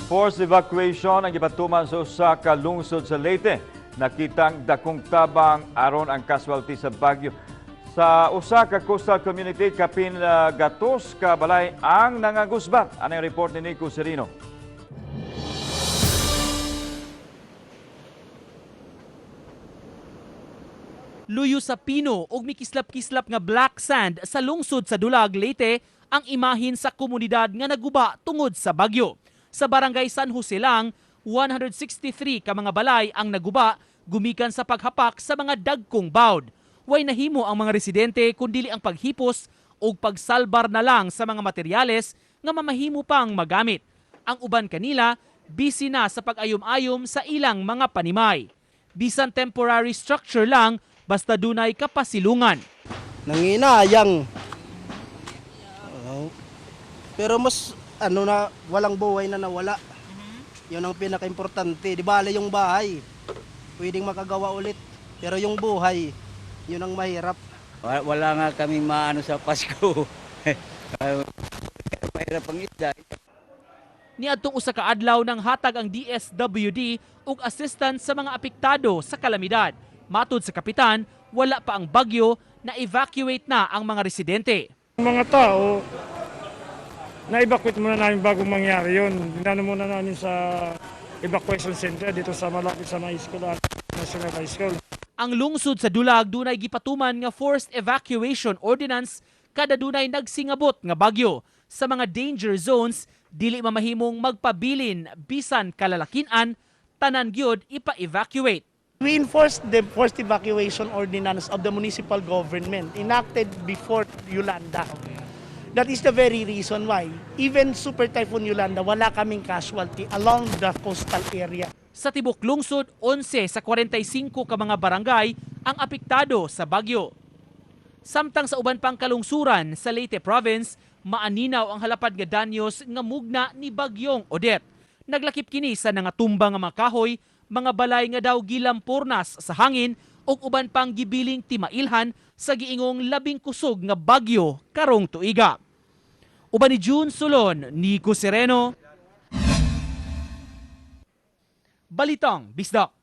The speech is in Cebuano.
Forced evacuation ang gipatuman sa usa ka lungsod sa Leyte. Nakitang dakong tabang aron ang casualty sa bagyo. Sa usa ka coastal community, kapin 300 ka balay ang nangagusbat. Ano ang report ni Nico Serino? Luyo sa pino ug mikislap-kislap nga black sand sa lungsod sa Dulag, Leyte ang imahin sa komunidad nga naguba tungod sa bagyo. Sa barangay San Jose lang, 163 ka mga balay ang naguba gumikan sa paghapak sa mga dagkong bawd. Way nahimo ang mga residente kundili ang paghipos ug pagsalbar na lang sa mga materyales nga mamahimo pang magamit. Ang uban kanila busy na sa pag-ayom-ayom sa ilang mga panimay. Bisan temporary structure lang, basta dunay kapasilungan. Nanginayang. Oo. Pero mas ano na walang buhay na nawala. 'Yun ang pinakaimportante. Di bale yung bahay. Pwedeng makagawa ulit. Pero yung buhay, 'yun ang mahirap. Wala, wala nga kami maano sa Pasko. Mahirap ang isda. Niadtong usa ka adlaw nang hatag ang DSWD og assistance sa mga apektado sa kalamidad. Matud sa kapitan, wala pa ang bagyo na evacuate na ang mga residente. Ang mga tao, na-evacuate muna namin bago mangyari yun. Dinano muna namin sa evacuation center dito sa malapit sa may school, National High School. Ang lungsod sa Dulag dunay gipatuman nga forced evacuation ordinance kada dunay nagsingabot nga bagyo. Sa mga danger zones, dili mamahimong magpabilin bisan kalalakinan, tanan gyud ipa-evacuate. We enforced the forced evacuation ordinance of the municipal government enacted before Yolanda. That is the very reason why even Super Typhoon Yolanda, wala kaming casualty along the coastal area. Sa tibok lungsod, 11 sa 45 ka mga barangay ang apektado sa bagyo. Samtang sa uban pang kalungsuran sa Leyte Province, maaninaw ang halapad nga danyos nga mugna ni Bagyong Odette. Naglakip kini sa nangatumba nga mga kahoy, mga balay nga daw gilampurnas sa hangin ug uban pang gibiling timailhan sa giingong labing kusog nga bagyo karong tuiga. Uban ni June Solon, Nico Sereno, Balitang Bisdak.